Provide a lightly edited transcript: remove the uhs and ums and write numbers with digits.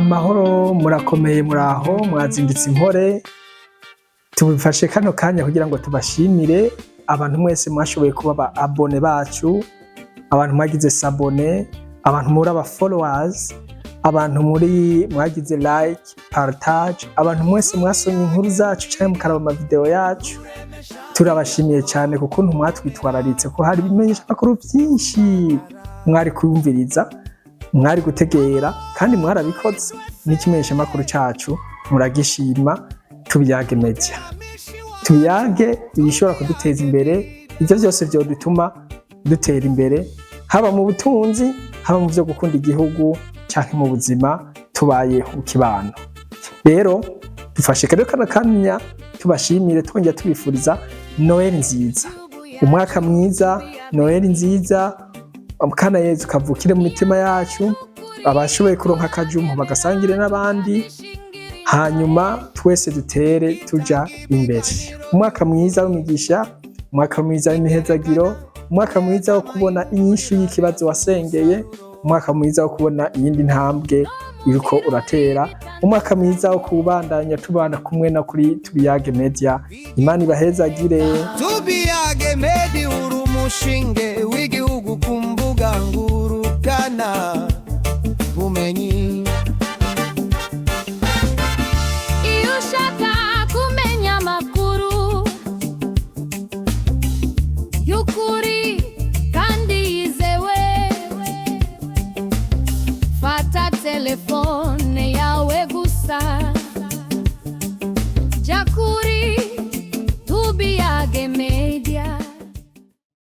Amahoro, murakomeye, muraho, mwazindutse impore. Tubifashe kano kanya kugira ngo tubashimire abantu mwese mwashoboye kuba aba abonnés bacu, abantu mwagize s'abonner, abantu muri aba followers, abantu muri mwagize like, partage, abantu mwese mwasomye inkuru zacu canke mukaraba ama video yacu. Turabashimiye cyane kuko mwatwitwararitse, ko hari ibimenyeshamakuru byinshi mwari kumviriza, mwari gutegera, kandi mwarabikoze. N'ikimenyeshamakuru cacu muragishima, Tubiyage Media. Tubiyage ibishobora kuduteza imbere, ibyo byose vyodutuma dutera imbere, haba mu butunzi, haba mu vyo gukunda igihugu, canke mu buzima tubayeho mu kibano. Rero dufashe kano kanya tubashimire, twongera tubifuriza Noel nziza, umwaka mwiza, Noel nziza. Kana Yezu kavukire mu mitima yacu. Abashoboye kuronka akajumpu bagasangire n'abandi, hanyuma twese dutere tuja imbere. Umwaka mwiza w'imigisha, umwaka mwiza w'imihezagiro, umwaka mwiza wo kubona inyishu y'ikibazo wasengeye, umwaka mwiza wo kubona iyindi ntambwe iriko uratera, umwaka mwiza wo kubandanya tubana kumwe na kuri Tubiyage Media. Imana ibahezagire. Tubiyage Media, uri umushinge.